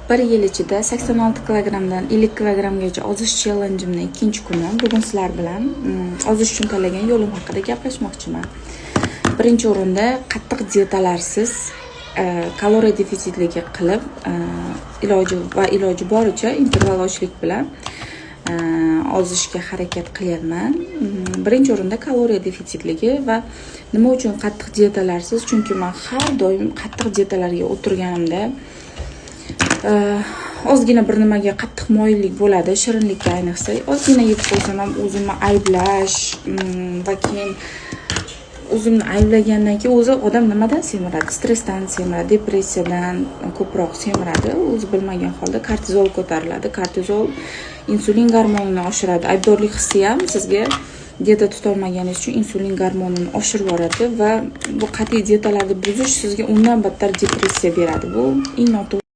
Bir yil ichida 86 kilogrammdan 50 kilogrammgacha ozish challengeimni ikkinchi kuni. Bugun sizlar bilan ozish uchun tanlagan yo'lim haqida gaplashmoqchiman. Birinchi o'rinda qattiq dietalarsiz, kaloriya defitsitligi qilib, iloji va iloji boricha interval ochlik bilan ozishga harakat qilyapman. Birinchi o'rinda kaloriya defitsitligi. Va nima uchun qattiq dietalarsiz? Chunki man har doim qattiq dietalarga o'tirganimda ozgina bir nimaga qattiq moyillik bo'ladi, shirinlikka ayniqsa. Ozgina yeb qo'ysam ham o'zimni ayblash va keyin o'zimni ayblagandan keyin, o'zi odam nimadan semiradi? Stressdan semiradi, depressiyadan ko'proq semiradi. O'zi bilmagan holda kortizol ko'tariladi. Kortizol insulin gormonini oshiradi. Aybdorlik hissi ham sizga dieta tutolmaganingiz uchun insulin gormonini oshirib yuboradi va bu qat'iy dietalarni buzish sizga undan battar depressiya beradi. Bu eng noto'g'ri.